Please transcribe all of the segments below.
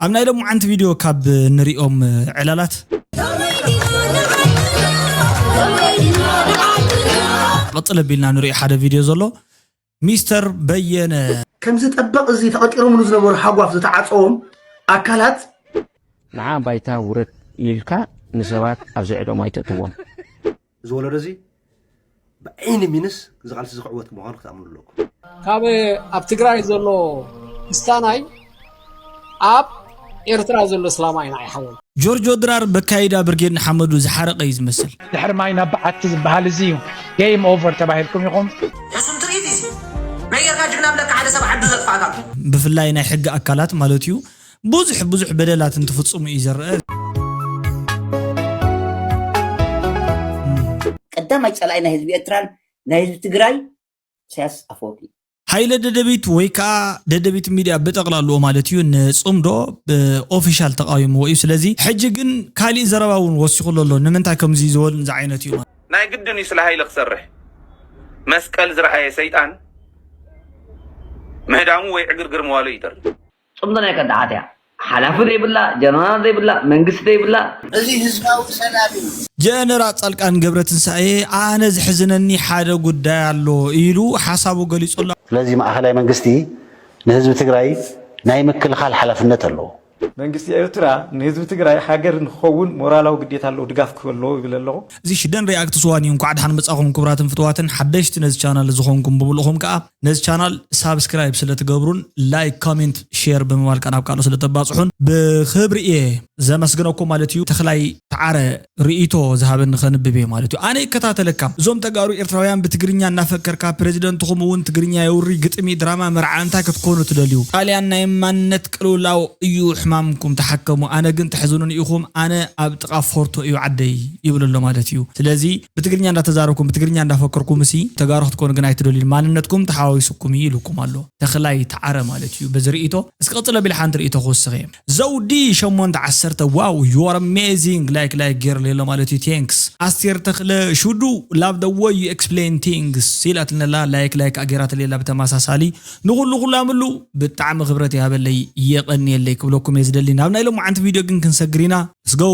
ኣብ ናይ ሎምዓንቲ ቪድዮ ካብ ንሪኦም ዕላላት፣ ቀጽል ኣቢልና ንሪኦ ሓደ ቪድዮ ዘሎ ሚስተር በየነ። ከምዚ ጠበቕ እዚ ተቐጢሮምሉ ዝነበሩ ሃጓፍ ዝተዓጸዎም ኣካላት ንዓ ባይታ ውረድ ኢልካ ንሰባት ኣብ ዘዕዶም ኣይተእትዎም። እዚ ወለዶ እዚ ብዓይኒ ሚንስ እዚ ቃልሲ እዚ ክዕወት ምዃኑ ክትኣምኑ ኣለኩም። ካብ ኣብ ትግራይ ዘሎ ክስታናይ ኣብ ኤርትራ ዘሎ ስላማይ ንዓይ ሓወይ። ጆርጆ ድራር በካይዳ ብርጌድ ንሓመዱ ዝሓረቐ እዩ ዝመስል። ድሕሪ ማይ ናብ በዓቲ ዝበሃል እዚ እዩ። ጌም ኦቨር ተባሂልኩም ኢኹም። ሕሱም ትርኢት እዩ። ናይ ጌርካ ጅግና ብለካ ሓደ ሰብ ዓዱ ዘጥፋእካ። ብፍላይ ናይ ሕጊ ኣካላት ማለት እዩ ብዙሕ ብዙሕ በደላት እንትፍጽሙ እዩ ዝረአ። ቀዳማይ ጸላኢ ናይ ህዝቢ ኤርትራን ናይ ህዝቢ ትግራይ ኢሳያስ ኣፈወርቂ። ሃይለ ደደቢት ወይ ከዓ ደደቢት ሚድያ ብጠቕላልኡ ማለት እዩ ንፅምዶ ብኦፊሻል ተቃዊምዎ እዩ። ስለዚ ሕጂ ግን ካሊእ ዘረባ እውን ወሲኹሉ ኣሎ። ንምንታይ ከምዚ ዝበሉን ዝዓይነት እዩ ማለት ናይ ግድን እዩ ስለ ሃይለ ክሰርሕ። መስቀል ዝረኣየ ሰይጣን ምህዳሙ ወይ ዕግርግር መዋሉ ይጠር። ጽምዶ ናይ ከዳዓት እያ። ሓላፊ ዘይብላ፣ ጀነራል ዘይብላ፣ መንግስቲ ዘይብላ። እዚ ህዝባዊ ሰላም እዩ። ጀነራል ጻልቃን ገብረትንሳኤ ኣነ ዝሕዝነኒ ሓደ ጉዳይ ኣሎ ኢሉ ሓሳቡ ገሊጹ ኣሎ። ስለዚ ማእኸላይ መንግስቲ ንህዝቢ ትግራይ ናይ ምክልኻል ሓላፍነት ኣለዎ። መንግስቲ ኤርትራ ንህዝቢ ትግራይ ሃገር ንክኸውን ሞራላዊ ግዴታ ኣለዎ፣ ድጋፍ ክህልዎ ይብል ኣለኹ። እዚ ሽደን ሪኣክት ስዋን እዩ። እንኳዕ ደሓን መጻኹም ክቡራትን ፍትዋትን ሓደሽቲ ነዚ ቻናል ዝኾንኩም ብምልእኹም ከዓ ነዚ ቻናል ሳብስክራይብ ስለ ትገብሩን ላይክ ኮሜንት ሼር ብምባል ከዓ ናብ ካልኦት ስለ ተባፅሑን ብክብሪ እየ ዘመስግነኩም ማለት እዩ። ተኽላይ ተዓረ ርእይቶ ዝሃበኒ ከንብብ እየ ማለት እዩ። ኣነ ይከታተለካ። እዞም ተጋሩ ኤርትራውያን ብትግርኛ እናፈከርካ ፕሬዚደንትኹም እውን ትግርኛ የውሪ ግጥሚ ድራማ መርዓ እንታይ ክትኮኑ ትደልዩ? ጣልያን ናይ ማንነት ቅልውላው እዩ ሕማምኩም ተሓከሙ። ኣነ ግን ተሕዝኑኒ ኢኹም። ኣነ ኣብ ጥቓ ፎርቶ እዩ ዓደይ ይብል ኣሎ ማለት እዩ። ስለዚ ብትግርኛ እንዳተዛረብኩም ብትግርኛ እንዳፈከርኩም እሲ ተጋሩ ክትኮኑ ግን ኣይትደልዩ። ማንነትኩም ተሓዋዊሱኩም እዩ ኢልኩም ኣሎ። ተኽላይ ተዓረ ማለት እዩ። በዚ ርእይቶ እስኪ ቀጽሎ ቢል ሓንቲ ርእይቶ ክውስኽ እየ። ዘውዲ ሸሞንተ ዓሰርተ ዋው you are amazing like like ጌርለ ኣሎ ማለት እዩ። Thanks ኣስቴር ተኽለ should love the way you explain things ኢላትልና ኣላ። ላይክ ላይክ ኣጌራትለይ ኣላ። ብተመሳሳሊ ንኹሉ ኩላምሉ ብጣዕሚ ክብረት ይሃበለይ የቐንየለይ ክብለኩም እየ ዝደሊ። ናብ ናይ ሎማዓንቲ ቪድዮ ግን ክንሰግር ኢና። Let's go።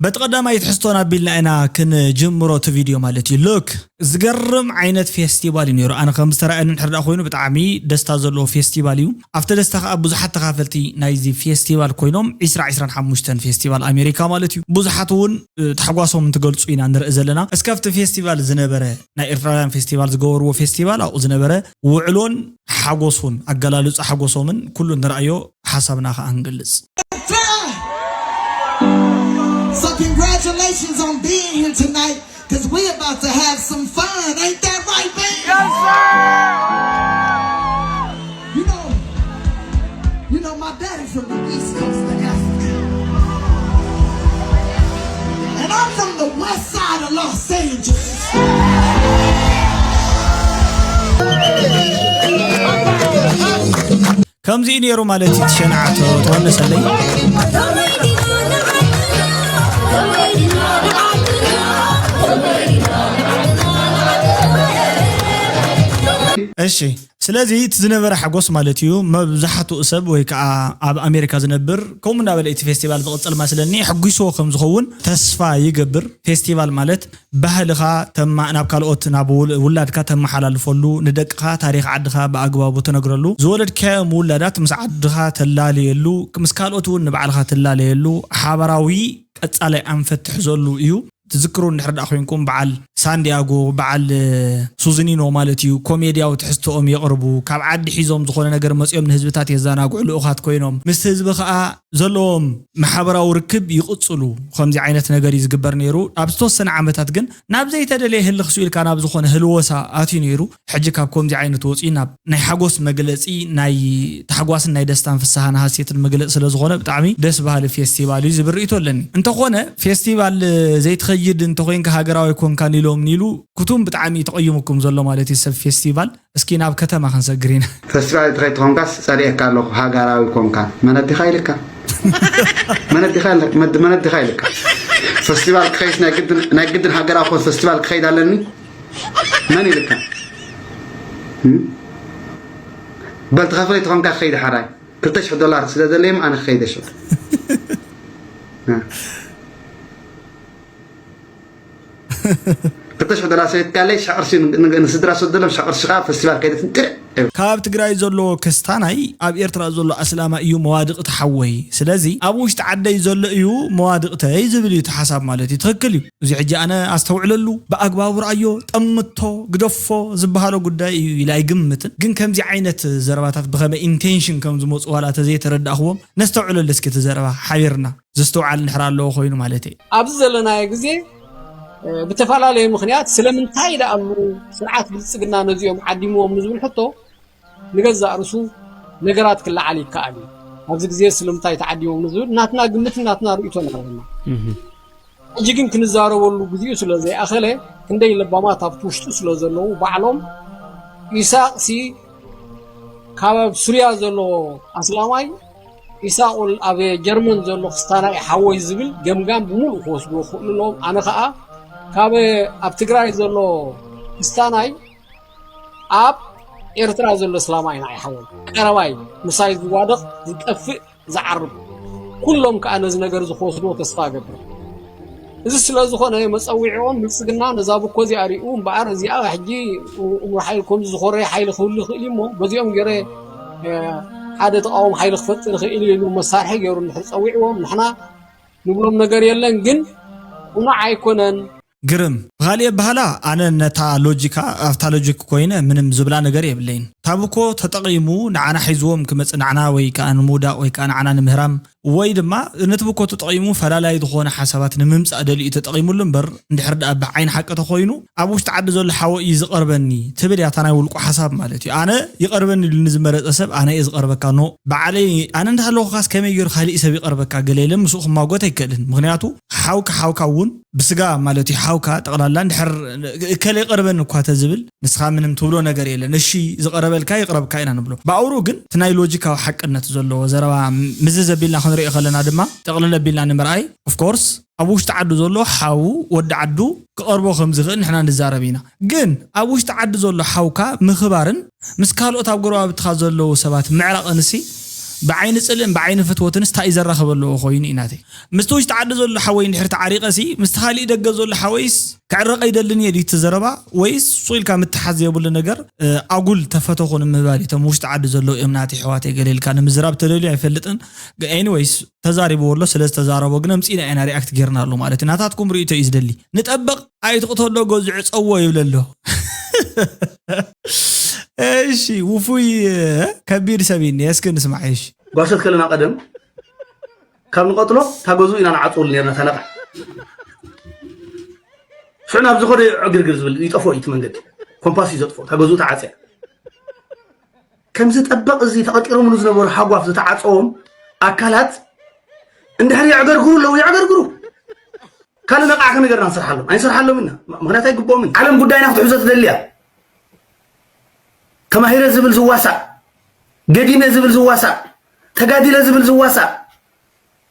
በቲ ቀዳማይ ትሕዝቶና ኣቢልና ኢና ክንጅምሮ እቲ ቪድዮ ማለት እዩ። ሉክ ዝገርም ዓይነት ፌስቲቫል እዩ ነይሩ። ኣነ ከም ዝተረኣየኒ እንድሕር ደኣ ኮይኑ ብጣዕሚ ደስታ ዘለዎ ፌስቲቫል እዩ። ኣብቲ ደስታ ከዓ ብዙሓት ተኻፈልቲ ናይዚ ፌስቲቫል ኮይኖም ዒስራ ዒስራን ሓሙሽተን ፌስቲቫል ኣሜሪካ ማለት እዩ። ብዙሓት እውን እ፣ ታሕጓሶም እንትገልፁ ኢና ንርኢ ዘለና። እስከ ኣብቲ ፌስቲቫል ዝነበረ ናይ ኤርትራውያን ፌስቲቫል ዝገበርዎ ፌስቲቫል ኣብኡ ዝነበረ ውዕሎን ሓጎሱን ኣገላልፃ ሓጎሶምን ኩሉ ንረኣዮ ሓሳብና ከዓ ክንገልፅ። So congratulations on being here tonight, cause we about to have some fun, ain't that right, baby? Yes, sir! You know, you know, my daddy from the east coast of Africa, and I'm from the west side of Los Angeles. ከምዚ እዩ ነይሩ ማለት እዩ። ትሸንዓቶ ተወነሰለይ። እሺ፣ ስለዚ እቲ ዝነበረ ሓጎስ ማለት እዩ። መብዛሕትኡ ሰብ ወይ ከዓ ኣብ ኣሜሪካ ዝነብር ከምኡ እናበለ እቲ ፌስቲቫል ዝቕጽል መስለኒ፣ ሕጒስዎ ከም ዝኸውን ተስፋ ይገብር። ፌስቲቫል ማለት ባህልኻ ተማ ናብ ካልኦት ናብ ውል- ውላድካ ተመሓላልፈሉ፣ ንደቅኻ ታሪኽ ዓድኻ ብኣግባቡ ተነግረሉ፣ ዝወለድካዮም ውላዳት ምስ ዓድኻ ተላለየሉ፣ ምስ ካልኦት እውን ንባዕልኻ ትላለየሉ ሓበራዊ ቀጻላይ ኣንፈት ትሕዘሉ እዩ። ትዝክሩ እንድሕር ደኣ ኮይንኩም በዓል ሳንዲያጎ በዓል ሱዝኒኖ ማለት እዩ። ኮሜድያዊ ትሕዝቶኦም የቕርቡ። ካብ ዓዲ ሒዞም ዝኾነ ነገር መፂኦም ንህዝብታት የዘናግዑ ልኡኻት ኮይኖም ምስቲ ህዝቢ ከዓ ዘለዎም ማሕበራዊ ርክብ ይቕፅሉ። ከምዚ ዓይነት ነገር እዩ ዝግበር ነይሩ። ኣብ ዝተወሰነ ዓመታት ግን ናብ ዘይተደለየ ህልኽ ስኢልካ ናብ ዝኾነ ህልወሳ ኣትዩ ነይሩ። ሕጂ ካብ ከምዚ ዓይነት ወፂኡ ናብ ናይ ሓጎስ መግለፂ ናይ ታሕጓስን ናይ ደስታን ፍስሃን ሃሴትን መግለፂ ስለዝኾነ ብጣዕሚ ደስ በሃሊ ፌስቲቫል እዩ ዝብል ርእይቶ ኣለኒ። እንተኾነ ፌስቲቫል ዘይትኸይድ እንተኾይንካ ሃገራዊ ኣይኮንካን ኢሎም ኢሉ ክቱም ብጣዕሚ ተቐይሙኩም ዘሎ ማለት እዩ ሰብ ፌስቲቫል። እስኪ ናብ ከተማ ክንሰግር ኢና። ፈስቲቫል ተኸይድ ተኾንካስ ጸሊኤካ ኣለኹ ሃጋራዊ ኮንካ መን ኣዲኻ ኢልካ መነዲኻ ኢለ- መድ- መነዲኻ ኢልካ። ፈስቲቫል ክኸይስ ናይ ግድን ናይ ግድን ሃገራዊ ኮን ፈስቲቫል ክኸይድ ኣለኒ። መን ኢልካ? እም? በል ትኸፍለይ ተኾንካ ክኸይድ ሓራይ። ክልተ ሽሕ ዶላር ስለ ዘለየም ኣነ ክኸይደ ሽዑ። ክልተ ሽሕ ዶላር ሰይትካለይ ሻቕርሲ ንስድራ ሰደሎም ሻቕርሲ ከዓ ፈስቲቫል ከይደ ትንጥዕ። ካብ ትግራይ ዘሎ ክስታናይ ኣብ ኤርትራ ዘሎ ኣስላማይ እዩ መዋድቕ ተሓወይ። ስለዚ ኣብ ውሽጢ ዓደይ ዘሎ እዩ መዋድቕተይ ዝብል እዩ እቲ ሓሳብ ማለት እዩ። ትኽክል እዩ። እዚ ሕጂ ኣነ ኣስተውዕለሉ፣ ብኣግባቡ ረኣዮ፣ ጠምቶ፣ ግደፎ ዝበሃሎ ጉዳይ እዩ ኢለ ኣይግምትን። ግን ከምዚ ዓይነት ዘረባታት ብኸመይ ኢንቴንሽን ከም ዝመፁ ዋላ ተዘይተረዳእኽዎም ነስተውዕለሉ እስኪ እቲ ዘረባ ሓቢርና። ዝስትውዓል እንድሕር ኣለዎ ኮይኑ ማለት እዩ። ኣብዚ ዘለናዮ ግዜ ብተፈላለየ ምኽንያት ስለምንታይ ደኣ እሞ ስርዓት ብልፅግና ነዚኦም ዓዲምዎም ንዝብል ሕቶ ንገዛእ ርእሱ ነገራት ክለዓል ይከኣል እዩ። ኣብዚ ግዜ ስለምንታይ ተዓዲሞም ንዝብል ናትና ግምትን ናትና ርእይቶን ኣለና። ሕጂ ግን ክንዛረበሉ ግዜኡ ስለ ዘይኣኸለ ክንደይ ለባማት ኣብቲ ውሽጡ ስለ ዘለዉ ባዕሎም ኢሳቕሲ ካብ ኣብ ሱርያ ዘሎ ኣስላማይ ኢሳቑል ኣብ ጀርመን ዘሎ ክስታናይ ሓወይ ዝብል ገምጋም ብምሉእ ክወስድዎ ክኽእሉ ኣለዎም። ኣነ ኸኣ ካብ ኣብ ትግራይ ዘሎ ክስታናይ ኣብ ኤርትራ ዘሎ እስላማይ ንዓይ ሓወይ ቀረባይ ምሳይ ዝዋደቕ ዝጠፍእ ዝዓርብ ኩሎም ከኣ ነዚ ነገር እዚ ክወስድዎ ተስፋ እገብር። እዚ ስለ ዝኾነ መጸዊዕኦም ብልጽግና ነዛ ብኮ እዚኣ ሪኡ እምበኣር እዚኣ ሕጂ እሙር ሓይል ከምዚ ዝኾረየ ሓይሊ ክህሉ ይኽእል እዩ እሞ በዚኦም ገይረ ሓደ ተቃወም ሓይሊ ክፈጥር ይኽእል እዩ ኢሉ መሳርሒ ገይሩ እንድሕር ጸዊዕዎም ንሕና ንብሎም ነገር የለን ግን ቁኑዕ ኣይኮነን። ግርም ብኻሊእ ኣበሃህላ ኣነ ነታ ሎጂካ ኣብታ ሎጂክ ኮይነ ምንም ዝብላ ነገር የብለይን። ታብኮ ተጠቒሙ ንዓና ሒዝዎም ክመጽእ ንዓና ወይ ከኣ ንምውዳቕ ወይ ከኣ ንዓና ንምህራም ወይ ድማ ነቲ ብኮ ተጠቒሙ ፈላላይ ዝኾነ ሓሳባት ንምምጻእ ደሊኡ ተጠቒሙሉ እምበር እንድሕር ደኣ ብዓይኒ ሓቂ ተኾይኑ ኣብ ውሽጢ ዓዲ ዘሎ ሓወይ እዩ ዝቐርበኒ ትብል እያ እታ ናይ ውልቁ ሓሳብ ማለት እዩ። ኣነ ይቐርበኒ ኢሉ ንዝመረጸ ሰብ ኣነ እየ ዝቐርበካ no ባዕለይ ኣነ እንዳሃለኹኻስ ከመይ ገይሩ ካሊእ ሰብ ይቐርበካ ገለ ኢለ ምስኡ ክማጎት ኣይክእልን ምኽንያቱ ሓውካ ሓውካ እውን ብስጋ ማለት እዩ ሓውካ ጠቕላላ እንድሕር እከለ ይቐርበኒ እኳ ተዝብል ንስኻ ምንም ትብሎ ነገር የለን እሺ ዝቐረበልካ ይቕረብካ ኢና ንብሎ ብኣውሩ ግን እቲ ናይ ሎጂካዊ ሓቅነት ዘለዎ ዘረባ ምዝዝ ኣቢልና ክንሪኦ ከለና ድማ ጠቕልል ኣቢልና ንምርኣይ of course ኣብ ውሽጢ ዓዱ ዘሎ ሓው ወዲ ዓዱ ክቐርቦ ከም ዝኽእል ንሕና ንዛረብ ኢና ግን ኣብ ውሽጢ ዓዲ ዘሎ ሓውካ ምኽባርን ምስ ካልኦት ኣብ ጎረባብትኻ ዘለዉ ሰባት ምዕራቕንሲ ብዓይኒ ጽልእን ብዓይኒ ፍትወትንስ ታይ ዘራኽብ ኣለዎ ኮይኑ ኢናተይ ምስቲ ውሽጢ ዓዲ ዘሎ ሓወይ እንድሕር ተዓሪቐሲ ምስቲ ካሊእ ደገ ዘሎ ሓወይስ ክዕረቕ ኣይደልን እየ ድዩ እቲ ዘረባ ወይስ ሱቕ ኢልካ ምትሓዝ ዘይብሉ ነገር ኣጉል ተፈተኹ ንምባል እዩ እቶም ውሽጢ ዓዲ ዘለዉ እዮም ናተይ ኣሕዋተይ ገለ ኢልካ ንምዝራብ ተደልዩ ኣይፈልጥን anyways ተዛሪብዎ ኣሎ ስለ ዝተዛረቦ ግን ኣምፂእና ኢና ሪኣክት ጌርናሉ ማለት እዩ ናታትኩም ርእይቶ እዩ ዝደሊ ንጠበቕ ኣይትቕተሎ ገዝዑ ፀዎ ይብል ኣሎ እሺ ውፉይ ከቢድ ሰብ እኒ እስኪ ንስማዕ እሺ ጓሶት ከለና ቀደም ካብ ንቐትሎ ታገዙ ኢና ንዓፅወሉ ነርና ተነቓ ሽዑ ናብ ዝኸዶ ዕግርግር ዝብል ይጠፍኦ እዩ እቲ መንገዲ ኮምፓስ እዩ ዘጥፍኦ ታገዙ ተዓፅያ ከምዚ ጠበቕ እዚ ተቐርቂሮምሉ ዝነበሩ ሃጓፍ ዝተዓፀዎም ኣካላት እንድሕር የዕገርግሩ ኣለዉ የዕገርግሩ ካልእ ነቓዕ ከነገርና ንሰርሓሎም ኣይንሰርሓሎም ኢና ምክንያት ኣይግብኦምን ዓለም ጉዳይና ክትሕዞ ትደልያ ተማሂረ ዝብል ዝዋሳእ ገዲመ ዝብል ዝዋሳእ ተጋዲለ ዝብል ዝዋሳእ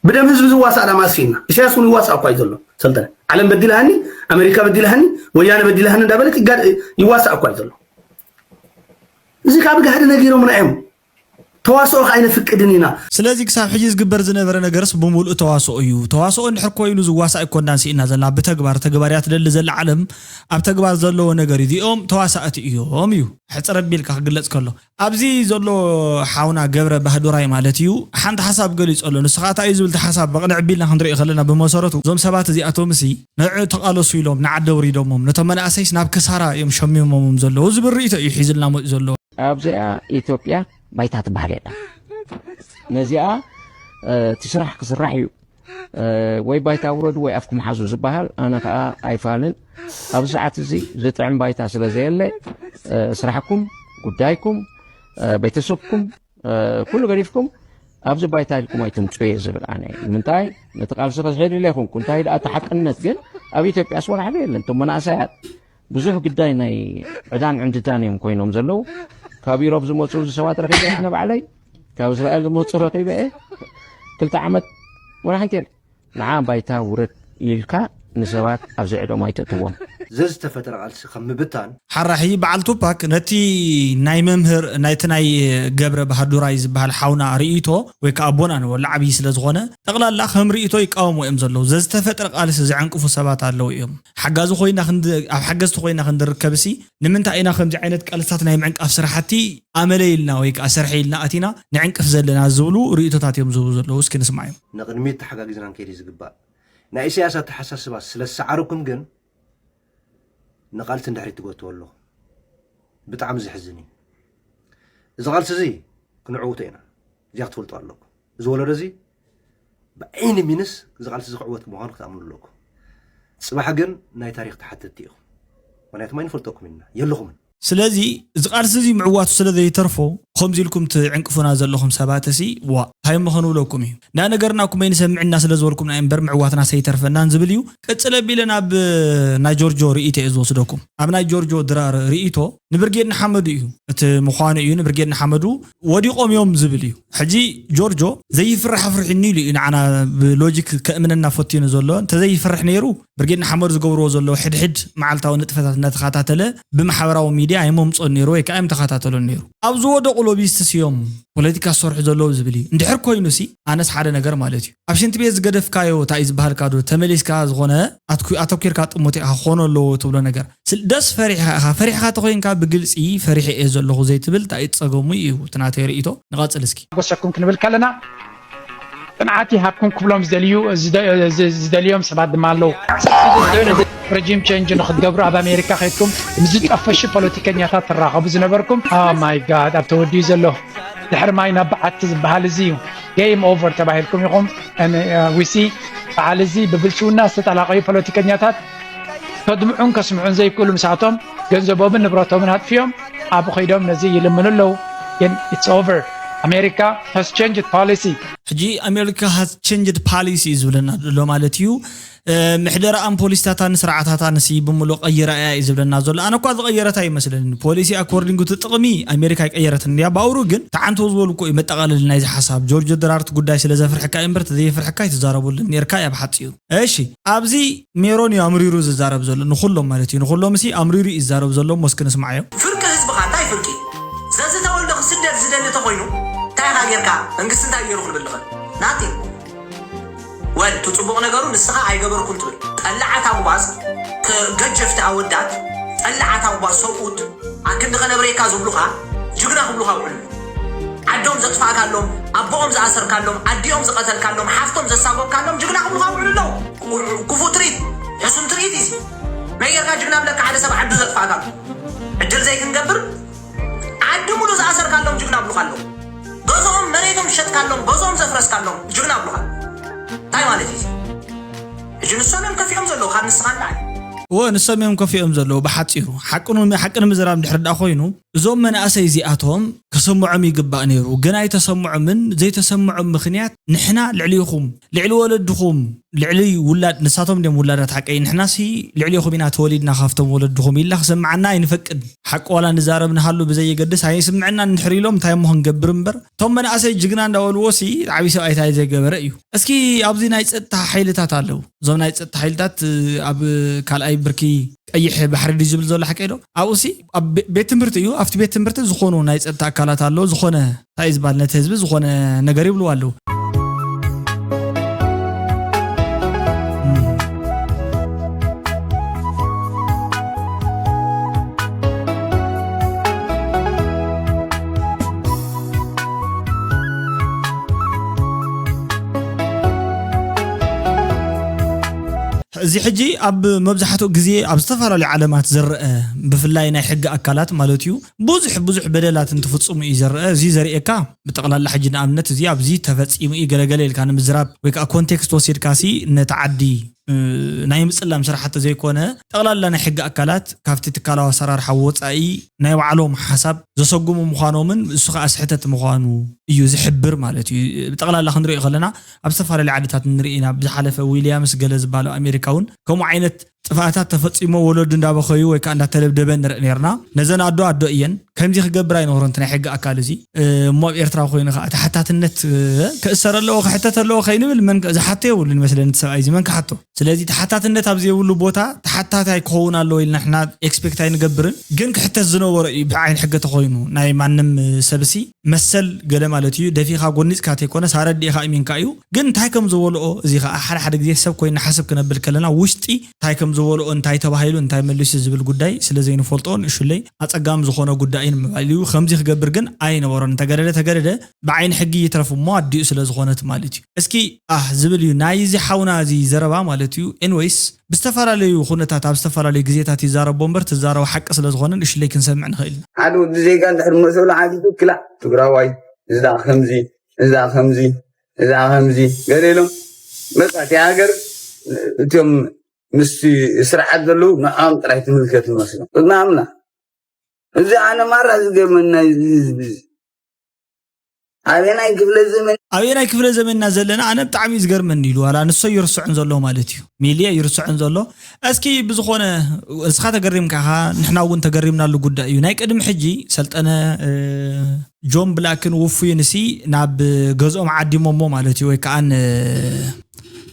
ብደም ህዝቢ ዝዋሳእ ዳማ ኣስፊና ኢሳያስ እውን ይዋሳእ እኳ እዩ ዘሎ ሰልጠነ ዓለም በዲላሃኒ ኣሜሪካ በዲላሃኒ ወያነ በዲላሃኒ እንዳበለት ይዋሳእ እኳ እዩ ዘሎ እዚ ካብ ጋህዲ ነጊሮምና እዮም ተዋስኦ ከኣ ኣይነፍቅድን ኢና። ስለዚ ክሳብ ሕጂ ዝግበር ዝነበረ ነገርስ ብምሉኡ ተዋስኦ እዩ። ተዋስኦ እንድሕር ኮይኑ ዝዋሳእ ኣይኮናን ስኢንና ዘለና ብተግባር ተግባር እያ ትደሊ ዘላ ዓለም ኣብ ተግባር ዘለዎ ነገር እዩ እዚኦም ተዋሳእቲ እዮም እዩ ሕጽር ኣቢልካ ክግለጽ ከሎ ኣብዚ ዘሎ ሓውና ገብረ ባህዱራይ ማለት እዩ ሓንቲ ሓሳብ ገሊጹ ኣሎ ንሱ ከኣ እንታይ እዩ ዝብል እቲ ሓሳብ ብቕንዕ ኣቢልና ክንሪኦ ከለና ብመሰረቱ እዞም ሰባት እዚኣቶምሲ ንዕኡ ተቓለሱ ኢሎም ንዓዲ ኣውሪዶሞም ነቶም መናእሰይስ ናብ ክሳራ እዮም ሸሚሞሞም ዘለዉ ዝብል ርእይቶ እዩ ሒዝልና መጺኡ ዘሎ። ኣብዚኣ ኢትዮጵያ ባይታ ትበሃል የላ። ነዚኣ እቲ ስራሕ ክስራሕ እዩ። ወይ ባይታ ውረዱ ወይ ኣፍኩም ሓዙ ዝበሃል ኣነ ከዓ ኣይፋልን። ኣብዚ ሰዓት እዚ ዝጥዕም ባይታ ስለ ዘየለ ስራሕኩም፣ ጉዳይኩም፣ ቤተሰብኩም ኩሉ ገዲፍኩም ኣብዚ ባይታ ኢልኩም ኣይትምፁ እየ ዝብል ኣነ። ንምንታይ ነቲ ቃልሲ ከዝሕል ኢለ ይኹንኩ እንታይ ደኣ እቲ ሓቅነት ግን ኣብ ኢትዮጵያስ ወላ ሓደ የለን። እቶም መናእሰያት ብዙሕ ግዳይ ናይ ዕዳን ዕንድዳን እዮም ኮይኖም ዘለዉ። ካብ ኢሮብ ዝመፁ ሰባት ረኺበ ኣነ ባዕለይ ካብ እስራኤል ዝመፁ ረኺበ እየ። ክልተ ዓመት ወላ ሓንቲ የለ። ንዓ ባይታ ውረድ ኢልካ ንሰባት ኣብ ዘዕዶም ኣይተእትዎም። ዘዝተፈጠረ ቃልሲ ከም ምብታን። ሓራሒ በዓል ቱፓክ ነቲ ናይ መምህር ናይቲ ናይ ገብረ ባህዱራይ ዝበሃል ሓውና ርእይቶ ወይ ከዓ ኣቦና ንበሎ ዓብዪ ስለ ዝኾነ ጠቕላላ ከም ርእይቶ ይቃወሙ እዮም ዘለዉ። ዘዝተፈጥረ ቃልሲ ዘዕንቅፉ ሰባት ኣለዉ እዮም። ሓጋዚ ኮይና ክንድ- ኣብ ሓገዝቲ ኮይና ክንድርከብሲ ንምንታይ ኢና ከምዚ ዓይነት ቃልስታት ናይ ምዕንቃፍ ስራሕቲ ኣመለ ኢልና ወይ ከዓ ስርሐ ኢልና ኣቲና ንዕንቅፍ ዘለና ዝብሉ ርእይቶታት እዮም ዝህቡ ዘለዉ። እስኪ ንስማዕ እዮም። ንቕድሚት ተሓጋጊዝና ንከይድ እዩ ዝግባእ። ናይ ኢሳያስ ኣተሓሳስባ ስለ ዝሰዓረኩም ግን ንቓልሲ እንድሕሪት ትጎትዎ ኣለኹም። ብጣዕሚ ዘሕዝን እዩ። እዚ ቓልሲ እዚ ክንዕውቶ ኢና። እዚኣ ክትፈልጡ ኣለኩም። እዚ ወለዶ እዚ ብዓይኒ ሚንስ እዚ ቓልሲ እዚ ክዕወት ምዃኑ ክትኣምኑ ኣለኩም። ጽባሕ ግን ናይ ታሪኽ ተሓተትቲ ኢኹም። ምኽንያቱም ኣይንፈልጠኩም ኢና የለኹምን። ስለዚ እዚ ቃልሲ እዚ ምዕዋቱ ስለ ዘይተርፎ ከምዚ ኢልኩም ትዕንቅፉና ዘለኹም ሰባት ሲ ዋ እንታይ እሞ ክንብለኩም እዩ? እንዳ ነገርና እኩም ኣይንሰምዕና ስለ ዝበልኩምና እምበር ምዕዋትና ሰይተርፈናን ዝብል እዩ። ቅጽል ኣቢለ ናብ ናይ ጆርጆ ርእይቶ እየ ዝወስደኩም። ኣብ ናይ ጆርጆ ድራር ርእይቶ ንብርጌድ ንሓመዱ እዩ እቲ ምዃኑ እዩ። ንብርጌድ ንሓመዱ ወዲቖም እዮም ዝብል እዩ። ሕጂ ጆርጆ ዘይፍራሕ ኣፍርሒኒ ኢሉ እዩ ንዓና ብሎጂክ ከእምነና ፈቲኑ ዘሎ። እንተዘይፍርሕ ነይሩ ብርጌድ ንሓመዱ ዝገብርዎ ዘለዉ ሕድሕድ መዓልታዊ ንጥፈታት እናተኸታተለ ብማሕበራዊ ሚድያ ኣይመምፅኦን ነይሩ ወይ ከዓ ኣይምተኸታተሎን ነይሩ። ኣብ ዝወደቑ ሎቢስት ስዮም ፖለቲካ ዝሰርሑ ዘለዉ ዝብል እዩ። እንድሕር ኮይኑ ሲ ኣነስ ሓደ ነገር ማለት እዩ። ኣብ ሽንቲ ቤት ዝገደፍካዮ እንታይ እዩ ዝበሃልካ ዶ ተመሊስካ ዝኾነ ኣትኩ- ኣተኲርካ ጥሙት ኢኻ ክኾኑ ኣለዎ ትብሎ ነገር ስል- ደስ ፈሪሕካ ኢኻ። ፈሪሕካ ተኮይንካ ብግልፂ ፈሪሐ እየ ዘለኹ ዘይትብል እንታይ እዩ ፀገሙ እዩ እቲ ናተይ ርእይቶ። ንቐፅል እስኪ። ሓጎሰኩም ክንብል ከለና ፅንዓት ይሃብኩም ክብሎም ዝደልዩ ዝደ- ዝ- ዝደልዮም ሰባት ድማ ኣለዉ። ረጂም ቸንጅ ንክትገብሩ ኣብ ኣሜሪካ ከይድኩም ምስ ዝጠፈሹ ፖለቲከኛታት ትራኸቡ ዝነበርኩም ማይ ጋድ ኣብ ተወዲኡ ዘሎ ድሕሪ ማይ ናብ በዓቲ ዝበሃል እዚ እዩ። ጌም ኦቨር ተባሂልኩም ኢኹም። ዊሲ በዓል እዚ ብብልሽውና ዝተጠላቀዩ ፖለቲከኛታት ከድምዑን ከስምዑን ዘይክእሉ ምስኣቶም ገንዘቦምን ንብረቶምን ኣጥፊኦም ኣብ ኸይዶም ነዚ ይልምኑ ኣለዉ። ግን it's over. America has changed policy. ሕጂ America has changed policy እዩ ዝብለና ዘሎ ማለት እዩ። ምሕደራኣን ፖሊሲታታን ስርዓታታን ሲ ብምሉእ ቀይራ እያ እዩ ዝብለና ዘሎ። ኣነ እኳ ዝቐየረት ኣይመስለኒ። ፖሊሲ ኣኮርዲንግ ቱ ጥቕሚ ኣሜሪካ ኣይቀየረትን እያ። ባውሩ ግን ተዓንቶ ዝበሉ እኮ እዩ መጠቓለሊ ናይዚ ሓሳብ። ጆርጆ ድራርት ጉዳይ ስለ ዘፍርሕካ እዩ እምበር ተዘይፍርሕካ ኣይትዛረበሉን ነርካ እያ ብሓፂሩ። እሺ ኣብዚ ሜሮን እዩ ኣምሪሩ ዝዛረብ ዘሎ ንኩሎም ማለት እዩ። ንኩሎም ሲ ኣምሪሩ እዩ ዝዛረብ ዘሎ። ሞስክ ንስማዓዮ። ፍርቂ ህዝብኻ እንታይ ፍርቂ? ዘዝተወልደ ክስደድ ዝደሊ ተኾይኑ እንታይ ኢኻ ጌርካ? መንግስቲ እንታይ ገይሩ ክንብል ንኽእል? ናቲንግ። ወል እቲ ጽቡቕ ነገሩ ንስኻ ኣይገበርኩን ትብል። ጠላዓት ኣጉባዝ ገጀፍቲ ኣወዳት ጠላዓት ኣጉባዝ ሰብኡት ኣክንዲ ከነብረየካ ዝብሉኻ ጅግና ክብሉኻ ውዕሉ። ዓዶም ዘጥፋእካሎም፣ ኣቦኦም ዝኣሰርካሎም፣ ኣዲኦም ዝቐተልካሎም፣ ሓፍቶም ዘሳጎግካሎም ጅግና ክብሉኻ ውዕሉ ኣለዉ። ክፉእ ትርኢት፣ ሕሱም ትርኢት እዩ እዚ። መይ ጌርካ ጅግና ብለካ ሓደ ሰብ ዓዱ ዘጥፋእካሉ ዕድል ዘይክንገብር ዓዲ ሙሉእ ዝኣሰርካሎም ጅግና ብሉካ ኣለዉ። ገዝኦም መሬቶም ዝሸጥካሎም ገዝኦም ዘፍረስካሎም ጅግና ብሉካ። እንታይ ማለት እዩ እዚ? ሕጂ ንሶም እዮም ከፊኦም ዘለዉ ካብ ንስኻ ንላዕሊ። እወ ንሶም እዮም ከፊኦም ዘለዉ ብሓፂሩ ሓቂ ንምዝራብ እንድሕር ደኣ ኮይኑ እዞም መናእሰይ እዚኣቶም ከሰምዖም ይግባእ ነይሩ ግን ኣይተሰምዖምን ዘይተሰምዖም ምኽንያት ንሕና ልዕሊኹም ልዕሊ ወለድኹም ልዕሊ ውላድ ንሳቶም ድዮም ውላዳት ሓቀይ ንሕናሲ ልዕሊኹም ኢና ተወሊድና ካብቶም ወለድኹም ኢልና ክሰምዓና ኣይንፈቅድ ሓቂ ዋላ ንዛረብ ንሃሉ ብዘየገድስ ኣይስምዕና እንድሕር ኢሎም እንታይ እሞ ክንገብር እምበር እቶም መናእሰይ ጅግና እንዳበልዎ ሲ ዓብዪ ሰብኣይ እንታይ ዘይገበረ እዩ እስኪ ኣብዚ ናይ ፀጥታ ሓይልታት ኣለዉ እዞም ናይ ፀጥታ ሓይልታት ኣብ ካልኣይ ብርኪ ቀይሕ ባሕሪ ድዩ ዝብል ዘሎ ሓቀይ ዶ ኣብኡ ሲ ቤት ትምህርቲ እዩ ኣብቲ ቤት ትምህርቲ ዝኾኑ ናይ ፀጥታ ኣካላት ኣለዉ ዝኾነ እንታይ እዩ ዝበሃል ነቲ ህዝቢ ዝኾነ ነገር ይብልዎ ኣለዉ። እዚ ሕጂ ኣብ መብዛሕትኡ ግዜ ኣብ ዝተፈላለዩ ዓለማት ዝረአ ብፍላይ ናይ ሕጊ ኣካላት ማለት እዩ ብዙሕ ብዙሕ በደላት እንትፍፅሙ እዩ ዝረአ። እዚ ዘርእየካ ብጠቕላላ ሕጂ ንኣብነት እዚ ኣብዚ ተፈፂሙ እዩ ገለገለ ኢልካ ንምዝራብ ወይ ከዓ ኮንቴክስት ወሲድካ ሲ ነቲ ዓዲ ናይ ምፅላም ስራሕቲ ዘይኮነ ጠቕላላ ናይ ሕጊ ኣካላት ካብቲ ትካላዊ ኣሰራርሓ ወፃኢ ናይ ባዕሎም ሓሳብ ዘሰጉሙ ምዃኖምን እሱ ከዓ ስሕተት ምዃኑ እዩ ዝሕብር ማለት እዩ። ብጠቕላላ ክንሪኦ ከለና ኣብ ዝተፈላለዩ ዓድታት ንርኢ ኢና። ብዝሓለፈ ዊልያምስ ገለ ዝበሃሉ ኣሜሪካ እውን ከምኡ ዓይነት ጥፍኣታት ተፈፂሞ ወለዱ እንዳበኸዩ ወይ ከዓ እንዳተደብደበ ንርኢ ነርና። ነዘን ኣዶ ኣዶ እየን ከምዚ ክገብር ኣይነበሮን እቲ ናይ ሕጊ ኣካል እዚ። እሞ ኣብ ኤርትራ ኮይኑ ከዓ ተሓታትነት ክእሰር ኣለዎ ክሕተት ኣለዎ ከይንብል መን ዝሓቶ የብሉን ይመስለኒ እቲ ሰብኣይ እዚ መን ክሓቶ። ስለዚ ተሓታትነት ኣብ ዘይብሉ ቦታ ተሓታታይ ክኸውን ኣለዎ ኢልና ንሕና ኤክስፔክት ኣይንገብርን። ግን ክሕተት ዝነበሮ እዩ ብዓይኒ ሕጊ ተኮይኑ ናይ ማንም ሰብሲ መሰል ገለ ማለት እዩ። ደፊኻ ጎኒፅካ ተይኮነስ ኣረዲእኻ እሚንካ እዩ። ግን እንታይ ከም ዝበልኦ እዚ ከዓ ሓደ ሓደ ግዜ ሰብ ኮይና ሓስብ ክነብል ከለና ውሽጢ እንታይ ከም ዝበልኦ እንታይ ተባሂሉ እንታይ መሊሱ ዝብል ጉዳይ ስለ ዘይንፈልጦ ንእሽለይ ኣፀጋሚ ዝኾነ ጉዳይ እዩ ንምባል እዩ። ከምዚ ክገብር ግን ኣይነበሮን። እንተገደደ ተገደደ ብዓይኒ ሕጊ ይትረፍ እሞ ኣዲኡ ስለ ዝኾነት ማለት እዩ። እስኪ ኣህ ዝብል እዩ ናይዚ ሓውና እዚ ዘረባ ማለት እዩ። ኤንወይስ ብዝተፈላለዩ ኩነታት ኣብ ዝተፈላለዩ ግዜታት ይዛረቦ እምበር ትዛረቦ ሓቂ ስለ ዝኾነ ንእሽለይ ክንሰምዕ ንኽእል ኢና። ሓደ ወዲ ዜጋ እንድሕር መሰሉ ሓቲቱ ክላ ትግራዋይ እዛ ከምዚ እዛ ከምዚ እዛ ከምዚ ገለ ኢሎም በቃ እቲ ሃገር እቶም ምስቲ ስርዓት ዘለዉ ንዕኦም ጥራይ ትምልከት ይመስሎም። ቅድሚ ኣምላኽ እዚ ኣነ ማራ ዝገርመና እዚ ህዝቢ እዚ ኣበየናይ ክፍለ ዘመን ኣበየናይ ክፍለ ዘመንና ዘለና ኣነ ብጣዕሚ እዩ ዝገርመኒ ኢሉ ዋላ ንሶ ይርስዖን ዘሎ ማለት እዩ። ሚልየ ይርስዖን ዘሎ። እስኪ ብዝኾነ እስኻ ተገሪምካ ኢኻ ንሕና እውን ተገሪምናሉ ጉዳይ እዩ። ናይ ቅድሚ ሕጂ ሰልጠነ እ፣ ጆን ብላክን ውፉይን ሲ ናብ ገዝኦም ዓዲሞሞ ማለት እዩ ወይ ከዓ ን-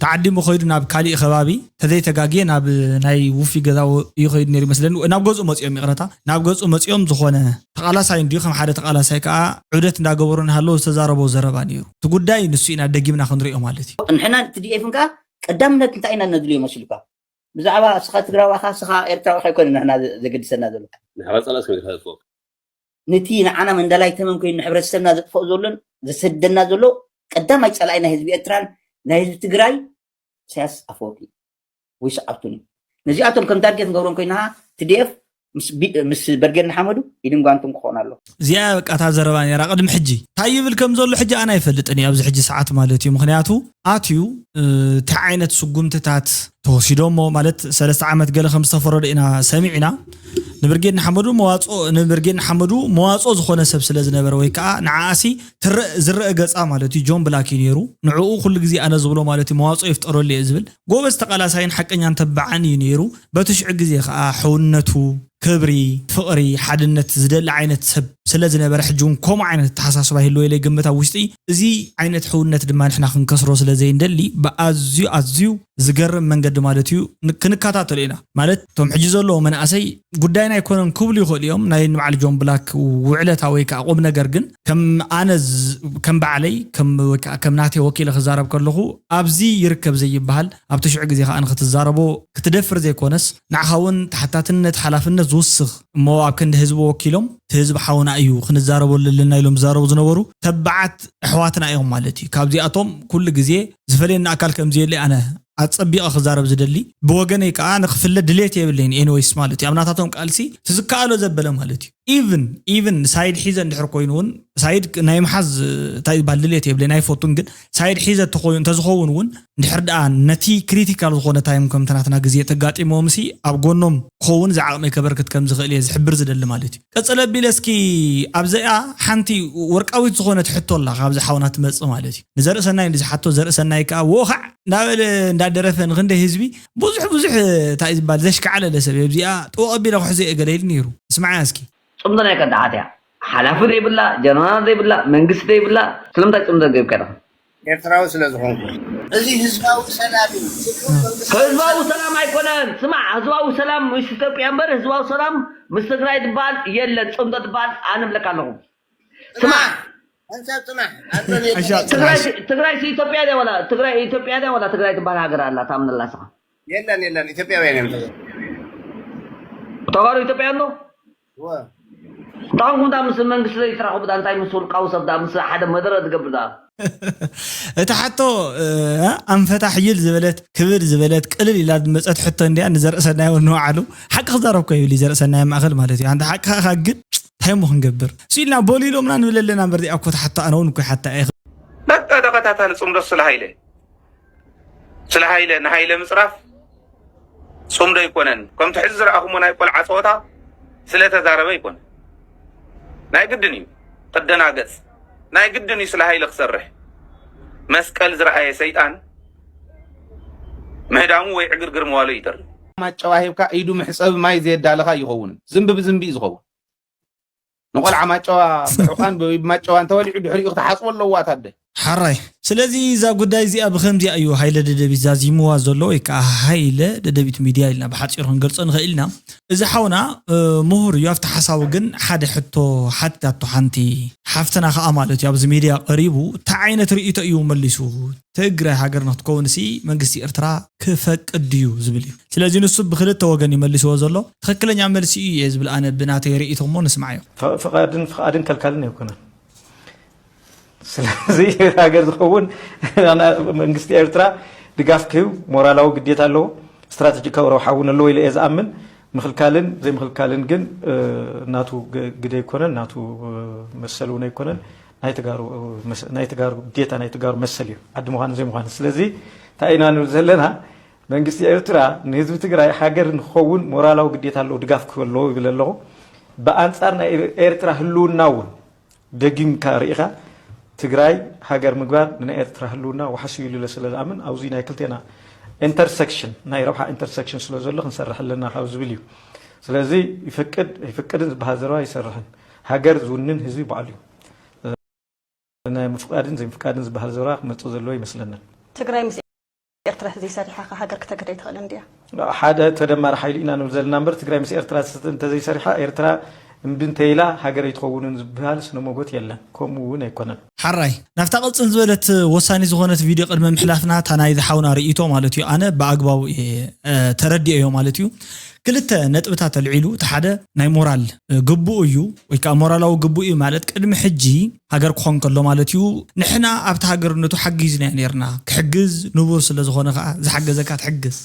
ተዓዲሙ ከይዱ ናብ ካሊእ ከባቢ ተዘይተጋግየ ናብ ናይ ውፉይ ገዛ ወ- እዩ ከይዱ ነይሩ ይመስለኒ ናብ ገዝኡ መፂኦም ይቕረታ ናብ ገዝኡ መፂኦም ዝኾነ ተቓላሳይ እንዲዩ ከም ሓደ ተቓላሳይ ከዓ ዑደት እንዳገበሩ እናሃለዉ ዝተዛረበው ዘረባ ነይሩ እቲ ጉዳይ ንሱ ኢና ደጊምና ክንሪኦ ማለት እዩ ንሕና ቲ ዲ ኤፍን ከዓ ቀዳምነት እንታይ ኢና ነድልዮ መስሉካ ብዛዕባ ስኻ ትግራዋኻ ስኻ ኤርትራዊ ከይኮነ ንሕና ዘገድሰና ዘሎ ንሕና ጸላእስ ከመይ ትፈልጥዎ ነቲ ንዓና መንደላይ ተመን ኮይኑ ንሕብረተሰብና ዘጥፍኦ ዘሎን ዘሰደና ዘሎ ቀዳማይ ጸላኢ ናይ ህዝቢ ኤርትራን ናይ ህዝቢ ትግራይ ኢሳያስ ኣፈወርቂ ወይ ሰዓብቱን እዩ። ነዚኣቶም ከም ታርጌት ንገብሮም ኮይና ትዲኤፍ ምስ በርጌድ ንሓመዱ ኢድን ጓንትን ክኾን ኣሎ። እዚኣ በቃ እታ ዘረባ ነራ ቅድሚ ሕጂ እንታይ ይብል ከም ዘሎ ሕጂ ኣነ ኣይፈልጥን እየ ኣብዚ ሕጂ ሰዓት ማለት እዩ። ምክንያቱ ኣትዩ እንታይ ዓይነት ስጉምትታት ተወሲዶሞ ማለት ሰለስተ ዓመት ገለ ከም ዝተፈረዶ ኢና ሰሚዕና። ንብርጌድ ንሓመዱ መዋፅኦ ንብርጌድ ንሓመዱ መዋፅኦ ዝኾነ ሰብ ስለ ዝነበረ ወይ ከዓ ንዓኣሲ ትረእ ዝረአ ገፃ ማለት እዩ ጆን ብላክ እዩ ነይሩ። ንዕኡ ኩሉ ግዜ ኣነ ዝብሎ ማለት እዩ መዋፅኦ ይፍጠረሉ እየ ዝብል ጎበዝ ተቓላሳይን ሓቀኛን ተባዕን እዩ ነይሩ። በቲ ሽዑ ግዜ ከዓ ሕውነቱ፣ ክብሪ፣ ፍቕሪ፣ ሓድነት ዝደሊ ዓይነት ሰብ ስለ ዝነበረ ሕጂ እውን ከምኡ ዓይነት ኣተሓሳስባ ይህልዎ ኢለ ይግምት ኣብ ውሽጢ። እዚ ዓይነት ሕውነት ድማ ንሕና ክንከስሮ ስለ ዘይንደሊ ብኣዝዩ ኣዝዩ ዝገርም መንገዲ ማለት እዩ ክንከታተሎ ኢና። ማለት እቶም ሕጂ ዘለዉ መናእሰይ ጉዳይና ኣይኮነን ክብሉ ይኽእሉ እዮም ናይ ንበዓል ጆን ብላክ ውዕለታ ወይ ከዓ ቁም ነገር ግን ከም ኣነ ከም በዓለይ ወይ ከዓ ከም ናተይ ወኪለ ክዛረብ ከለኹ ኣብዚ ይርከብ ዘይበሃል ኣብቲ ሽዑ ግዜ ከዓ ንክትዛረቦ ክትደፍር ዘይኮነስ ንዓኻ እውን ተሓታትነት ሓላፍነት ዝውስኽ እሞ ኣብ ክንዲ ህዝቢ ወኪሎም እቲ ህዝቢ ሓውና እዩ ክንዛረበሉ ኣለና ኢሎም ዝዛረቡ ዝነበሩ ተባዓት ኣሕዋትና እዮም ማለት እዩ። ካብዚኣቶም ኩሉ ግዜ ዝፈልየኒ ኣካል ከምዘየለ ኣነ ኣጸቢቐ ክዛረብ ዝደሊ ብወገነይ ከዓ ንክፍለ ድሌት የብለይን ኤኒወይስ ማለት እዩ ኣብ ናታቶም ቃልሲ ትዝከኣሎ ዘበለ ማለት እዩ even even ሳይድ ሒዘ እንድሕር ኮይኑ እውን ሳይድ ናይ ምሓዝ እንታይ ዝበሃል ድሌት የብለይን ኣይፈቱን ግን ሳይድ ሒዘ እንተዝኸውን እውን እንድሕር ደኣ ነቲ ክሪቲካል ዝኾነ ታይም ከምቲ ናትና ግዜ ተጋጢምዎም ሲ ኣብ ጎኖም ክኸውን ዝዓቕመይ ከበርክት ከም ዝኽእል እየ ዝሕብር ዝደሊ ማለት እዩ። ቀጽለ ኣቢለ እስኪ ኣብዚኣ ሓንቲ ወርቃዊት ዝኾነት ሕቶ ኣላ ካብዚ ሓውና ትመጽእ ማለት እዩ። ንዘርእሰናይ ንዝሓቶ ዘርእሰናይ ከኣ ወኻዕ እንዳበለ እንዳደረፈ ንክንደይ ህዝቢ ብዙሕ ብዙሕ እንታይ ዝበሃል ዘሽካዕለለ ሰብ እየ። ኣብዚኣ ጥወቕ ኣቢለ ክሕዞ እየ ገለ ኢሉ ነይሩ። ስምዓያ እስኪ። ጽምዶ ናይ ከዳዓት እያ። ሓላፊ ዘይብላ፣ ጀነራል ዘይብላ፣ መንግስቲ ዘይብላ ስለምንታይ ጽምዶ ገብካ ኢኻ? ኤርትራዊ ስለ ዝኾንኩ። እዚ ህዝባዊ ሰላም እዩ። ህዝባዊ ሰላም ኣይኮነን። ስማዕ፣ ህዝባዊ ሰላም ምስ ኢትዮጵያ እምበር ህዝባዊ ሰላም ምስ ትግራይ ዝበሃል የለን። ጽምዶ ዝበሃል ኣነ እብለካ ኣለኹ። ስማዕ፣ ሓንሳብ ጽናሕ። ኣንቶኒ ኣሻ- ትግራይ ትግራይ ኢትዮጵያ ድያ ወላ ትግራይ ኢትዮጵያ ድያ ወላ ትግራይ ትበሃል ሃገር ኣላ ታምነላ ስኻ። የለን የለን ኢትዮጵያውያን እዮም። ተጋሩ ኢትዮጵያውያን ዶ? እንታይ ኮንኩም ዳ ምስ መንግስቲ ዘይትራኸቡ ዳ እንታይ ምስ ውልቃዊ ሰብ ዳ ምስ ሓደ መደረ ትገብር ዳ እቲ ሓቶ ኣንፈታ ሕይል ዝበለት ክብድ ዝበለት ቅልል ኢላ ዝመፀት ሕቶ እንዲያ ንዘርእሰናይ ወንዋዓሉ ሓቂ ክዛረብ ኮ ይብል ዘርእሰናይ ማእኸል ማለት እዩ። ኣንተ ሓቂ ከኻ ግን እንታይ ሞ ክንገብር ስኢልና ቦሊሎምና ንብል ኣለና እምበር ዚኣ ኮ ትሓቶ ኣነ እውን እኮ ሓታ እየ። በቃ ተኸታታሊ ፅምዶ ስለ ሃይለ ስለ ሃይለ ንሃይለ ምፅራፍ ጽምዶ ኣይኮነን። ከምቲ ሕዚ ዝረኣኹሞ ናይ ቆልዓ ጸወታ ስለ ተዛረበ ኣይኮነን። ናይ ግድን እዩ ክደናገጽ። ናይ ግድን እዩ ስለ ሃይለ ክሰርሕ። መስቀል ዝረኣየ ሰይጣን ምህዳሙ ወይ ዕግርግር ምባሉ ይተርፍ። ማጨዋ ሂብካ ኢዱ መሕጸቢ ማይ ዘየዳለኻ ኣይኸውንን። ዝንቢ ብዝንቢ እዩ ዝኸውን። ንቆልዓ ማጨዋ ብሕቋን ብማጨዋ እንተበሊዑ ድሕሪኡ ክትሓፅቦ ኣለዋ ታደ። ሓራይ። ስለዚ እዛ ጉዳይ እዚኣ ብከምዚኣ እዩ ሃይለ ደደቢት ዛዚምዋ ዘሎ ወይ ከዓ ሃይለ ደደቢት ሚድያ ኢልና ብሓፂሩ ክንገልፆ ንኽእል ኢና። እዚ ሓውና ምሁር እዩ ኣብቲ ሓሳቡ፣ ግን ሓደ ሕቶ ሓታቶ ሓንቲ ሓፍትና ከዓ ማለት እዩ ኣብዚ ሚድያ ቀሪቡ እንታይ ዓይነት ርእይቶ እዩ መሊሱ? ትግራይ ሃገር ንክትከውን ሲ መንግስቲ ኤርትራ ክፈቅድ ድዩ ዝብል እዩ። ስለዚ ንሱ ብክልተ ወገን ይመልስዎ ዘሎ። ትክክለኛ መልሲ እዩ እየ ዝብል ኣነ ብናተይ ርእይቶ እሞ ንስማዕ እዩ። ፍቓድን ፍቓድን ከልካልን ኣይኮነን። ስለዚ ሃገር ዝኸውን መንግስቲ ኤርትራ ድጋፍ ክህብ ሞራላዊ ግዴታ ኣለዎ። ስትራቴጂካዊ ረብሓ እውን ኣለዎ ኢለ እየ ዝኣምን። ምኽልካልን ዘይምኽልካልን ግን ናቱ ግደ ኣይኮነን፣ ናቱ መሰል እውን ኣይኮነን። ናይ ተጋሩ ግዴታ ናይ ተጋሩ መሰል እዩ ዓዲ ምዃን ዘይምዃን። ስለዚ እንታይ ኢና ንብል ዘለና? መንግስቲ ኤርትራ ንህዝቢ ትግራይ ሃገር ንክኸውን ሞራላዊ ግዴታ ኣለዎ፣ ድጋፍ ክህልዎ ይብል ኣለኹ። ብኣንፃር ናይ ኤርትራ ህልውና እውን ደጊምካ ርኢኻ ትግራይ ሃገር ምግባር ንናይ ኤርትራ ህልውና ዋሕስ እዩ ኢለ ስለ ዝኣምን ኣብዚ ናይ ክልቴና ኢንተርሰክሽን ናይ ረብሓ ኢንተርሰክሽን ስለ ዘሎ ክንሰርሕ ኣለና ካብ ዝብል እዩ። ስለዚ ይፈቅድ ኣይፈቅድን ዝበሃል ዘረባ ይሰርሕን ሃገር ዝውንን ህዝቢ በዓሉ እዩ። ናይ ምፍቃድን ዘይምፍቃድን ዝበሃል ዘረባ ክመፅእ ዘለዎ ይመስለንን። ትግራይ ምስ ኤርትራ ዘይሰሪሓ ከ ሃገር ክተግር ኣይትኽእልን ድያ? ሓደ ተደማሪ ሓይሊ ኢና ንብል ዘለና እምበር ትግራይ ምስ ኤርትራ እንተዘይሰሪሓ ኤርትራ እምቢ እንተኢላ ሃገር ኣይትኸውንን ዝበሃል ስነ ሞጎት የለን። ከምኡ እውን ኣይኮነን። ሓራይ ናብታ ቅፅል ዝበለት ወሳኒ ዝኾነት ቪድዮ ቅድሚ ምሕላፍና እታ ናይ ዝሓውና ርእይቶ ማለት እዩ ኣነ ብኣግባቡ እየ ተረዲኦዮ ማለት እዩ። ክልተ ነጥብታት ኣልዒሉ እቲ ሓደ ናይ ሞራል ግቡኡ እዩ ወይ ከዓ ሞራላዊ ግቡኡ እዩ ማለት ቅድሚ ሕጂ ሃገር ክኾን ከሎ ማለት እዩ ንሕና ኣብቲ ሃገርነቱ ሓጊዝናዮ ነርና ክሕግዝ ንቡር ስለ ዝኾነ ከዓ ዝሓገዘካ ትሕግዝ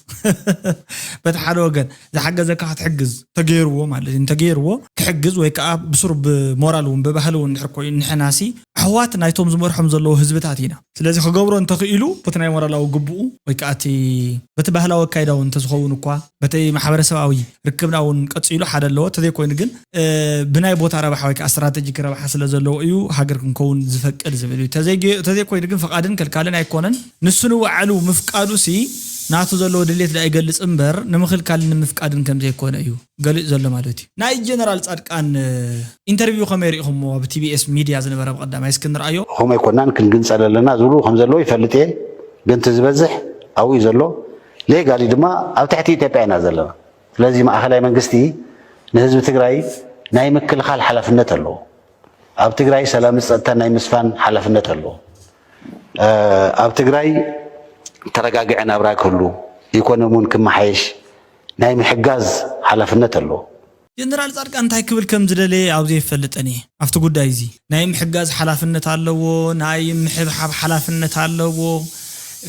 በቲ ሓደ ወገን ዝሓገዘካ ክትሕግዝ ተገይርዎ ማለት እዩ እንተገይርዎ ክሕግዝ ወይ ከዓ ብሱር ብሞራል እውን ብባህሊ እውን ድሕር ኮይኑ ንሕናሲ ኣሕዋት ናይቶም ዝመርሖም ዘለዉ ህዝብታት ኢና ስለዚ ክገብሮ እንተኽኢሉ በቲ ናይ ሞራላዊ ግብኡ ወይ ከዓ እቲ በቲ ባህላዊ ኣካይዳ እውን እንተዝኸውን እኳ በተይ ማሕበረሰባዊ ርክብና እውን ቀፂሉ ሓደ ኣለዎ ተዘይኮይኑ ግን ብናይ ቦታ ረብሓ ወይ ከዓ ስትራተጂክ ረብሓ ስለ ዘለዎ እዩ ሃገር ክንከውን ዝፈቅድ ዝብል እዩ ተዘይኮይኑ ግን ፍቓድን ከልካልን ኣይኮነን ንሱ ንባዕሉ ምፍቃዱ ሲ ናቱ ዘለዎ ድሌት ዳ ይገልፅ እምበር ንምኽልካልን ንምፍቃድን ከምዘይኮነ እዩ ገሊፁ ዘሎ ማለት እዩ ናይ ጀነራል ፃድቃን ኢንተርቪው ከመይ ሪኢኹምዎ ኣብ ቲቢኤስ ሚድያ ዝነበረ ብቐዳማይ እስኪ ንርኣዮ ከምኡ ኣይኮናን ክንግንፀል ኣለና ዝብሉ ከም ዘለዉ ይፈልጥ እየ ግን እቲ ዝበዝሕ ኣብኡ እዩ ዘሎ ሌጋሊ ድማ ኣብ ትሕቲ ኢትዮጵያ ኢና ዘለና ስለዚ ማእኸላይ መንግስቲ ንህዝቢ ትግራይ ናይ ምክልኻል ሓላፍነት ኣለዎ ኣብ ትግራይ ሰላምን ፀጥታን ናይ ምስፋን ሓላፍነት ኣለዎ ኣብ ትግራይ ተረጋግዐ ናብራ ክህሉ ኢኮኖሚ እውን ክመሓየሽ ናይ ምሕጋዝ ሓላፍነት ኣለዎ። ጀነራል ፃድቃን እንታይ ክብል ከም ዝደለየ ኣብዚ ኣይፈልጥን እየ ኣብቲ ጉዳይ እዚ ናይ ምሕጋዝ ሓላፍነት ኣለዎ ናይ ምሕብሓብ ሓላፍነት ኣለዎ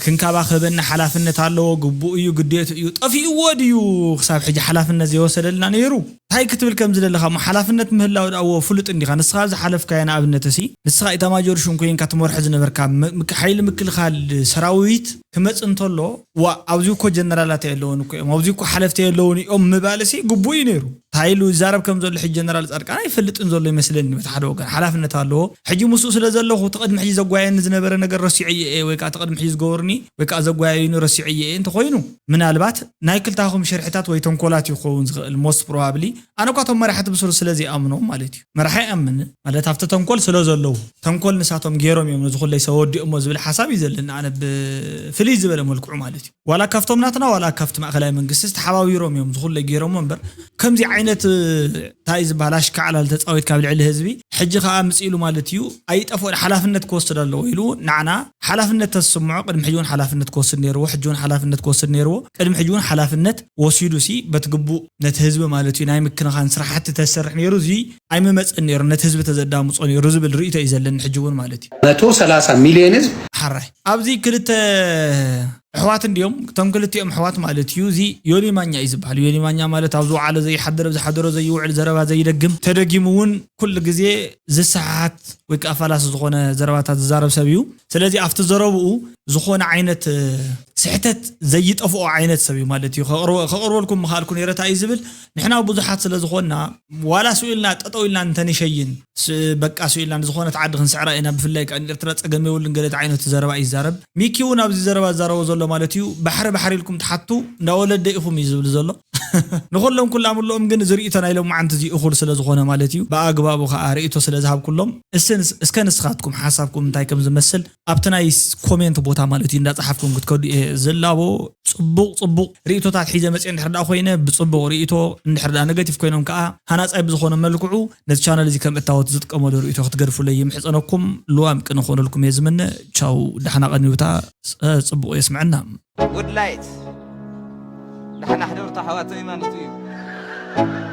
ክንከባኸበኒ ሓላፍነት ኣለዎ ግቡእ እዩ ግዴቱ እዩ ጠፊእዎ ድዩ ክሳብ ሕጂ ሓላፍነት ዘይወሰደልና ነይሩ እንታይ ክትብል ከም ዝደለኻ እሞ ሓላፍነት ምህላው ዳኣዎ ፍሉጥ እንዲኻ ንስኻ ዝሓለፍካዮ ንኣብነት እሲ ንስኻ ኢታማጆር ሹም ኮይንካ ትመርሖ ዝነበርካ ሓይሊ ምክልኻል ሰራዊት ክመጽእ እንተሎ ዋ ኣብዚ እኮ ጀነራላት የለውን እኮ እዮም ኣብዚ እኮ ሓለፍቲ የለውን እዮም ምባል ሲ ግቡእ እዩ ነይሩ እንታይ ኢሉ ይዛረብ ከም ዘሎ ሕጂ ጀነራል ፃድቃን ኣይፈልጥን ዘሎ ይመስለኒ በቲ ሓደ ወገን ሓላፍነት ኣለዎ ሕጂ ምስኡ ስለ ዘለኹ እቲ ቅድሚ ሕጂ ዘጓየኒ ዝነበረ ነገር ረሲዐ እየ ወይ ከዓ እቲ ቅድሚ ሕጂ ዝገበሩኒ ወይ ከዓ ዘጓያዩኒ ረሲዐ እየ እንተኮይኑ ምናልባት ናይ ክልታኹም ሸርሕታት ወይ ተንኮላት ይኸውን ዝኽእል most probably ኣነ እኳ እቶም መራሕቲ ብስሩ ስለ ዘይኣምኖም ማለት እዩ መራሒ ኣይኣምን ማለት ኣብቲ ተንኮል ስለ ዘለዉ ተንኮል ንሳቶም ገይሮም እዮም ነዚ ኩለይ ሰወዲኦሞ ዝብል ሓሳብ እዩ ዘለኒ ኣነ ብፍልይ ዝበለ መልክዑ ማለት እዩ ዋላ ካብቶም ናትና ዋላ ካብቲ ማእከላይ መንግስቲ ዝተሓባቢሮም እዮም ዝኹለይ ገይሮሞ እምበር ከምዚ ዓይነት እንታይ ዝበሃል ኣሽካዕላል ተፃዊትካ ኣብ ልዕሊ ህዝቢ ሕጂ ከዓ ምፅእ ኢሉ ማለት እዩ ኣይጠፍኦን ሓላፍነት ክወስድ ኣለዎ ኢሉ ንዓና ሓላፍነት ተስምዖ ቅድሚ ሕጂ እውን ሓላፍነት ክወስድ ነይርዎ ሕጂ እውን ሓላፍነት ክወስድ ነይርዎ ቅድሚ ሕጂ እውን ሓላፍነት ወሲዱ ሲ በቲ ግቡእ ነቲ ህዝቢ ማለት እዩ ናይ ምክንኻን ስራሕቲ ተሰርሕ ነይሩ እዚ ኣይምመፅን ነይሩ ነቲ ህዝቢ ተዘዳምፆ ነይሩ ዝብል ርእይቶ እዩ ዘለኒ ሕጂ እውን ማለት እዩ መቶ ሰላሳ ሚሊዮን ህዝብ ሓራይ ኣብዚ ክልተ ኣሕዋት እንዲዮም እቶም ክልቲኦም ኣሕዋት ማለት እዩ እዚ ዮኒ ማኛ እዩ ዝበሃል ዮኒ ማኛ ማለት ኣብ ዝወዓሎ ዘይሓድር ኣብ ዝሓደሮ ዘይውዕል ዘረባ ዘይደግም ተደጊሙ እውን ኩሉ ግዜ ዝሰሓሓት ወይ ከዓ ፋላሲ ዝኾነ ዘረባታት ዝዛረብ ሰብ እዩ ስለዚ ኣብቲ ዘረብኡ ዝኾነ ዓይነት ስሕተት ዘይጠፍኦ ዓይነት ሰብ እዩ ማለት እዩ ከቕርበልኩም ምኽኣልኩ ነይረ እንታይ እዩ ዝብል ንሕና ብዙሓት ስለ ዝኾንና ዋላ ስኡ ኢልና ጠጠው ኢልና እንተንሸይን በቃ ስኡ ኢልና ንዝኾነት ዓዲ ክንስዕራ ኢና ብፍላይ ከዓ ንኤርትራ ፀገም የብሉን ገለ ዓይነት ዘረባ እዩ ዝዛረብ ሚኪ እውን ኣብዚ ዘረባ ዝዛረቦ ዘሎ ማለት እዩ ባሕሪ ባሕሪ ኢልኩም ትሓቱ እንዳወለደ ኢኹም እዩ ዝብል ዘሎ ንኹሎም ኩላምሎም ግን ዝርእቶ ናይ ሎማዓንቲ እዚ እኹል ስለ ዝኾነ ማለት እዩ። ብኣግባቡ ከዓ ርእቶ ስለ ዝሃብኩሎም፣ እስን-፣ እስከ ንስኻትኩም ሓሳብኩም እንታይ ከም ዝመስል ኣብቲ ናይ ስ-፣ ኮሜንት ቦታ ማለት እዩ እንዳፀሓፍኩም ክትከዱ እየ ዝላቦ። ፅቡቕ ፅቡቕ ርእቶታት ሒዘ መፅእ እንድሕር ዳ ኮይነ ብፅቡቕ ርእቶ፣ እንድሕር ዳ ኔጋቲቭ ኮይኖም ከዓ ሃናፃይ ብዝኾነ መልክዑ ነቲ ቻነል እዚ ከም እታወት ዝጥቀመሉ ርእቶ ክትገድፉለይ ይምሕፀነኩም። ልዋም ቅን ክኾነልኩም እየ ዝምነ። ቻው፣ ዳሕና ቀንዩታ፣ ፀ-፣ ፅቡቕ የስምዐና። ውድላይት ዳሕና ሕደርታ ሓዋተይ ማለት እዩ።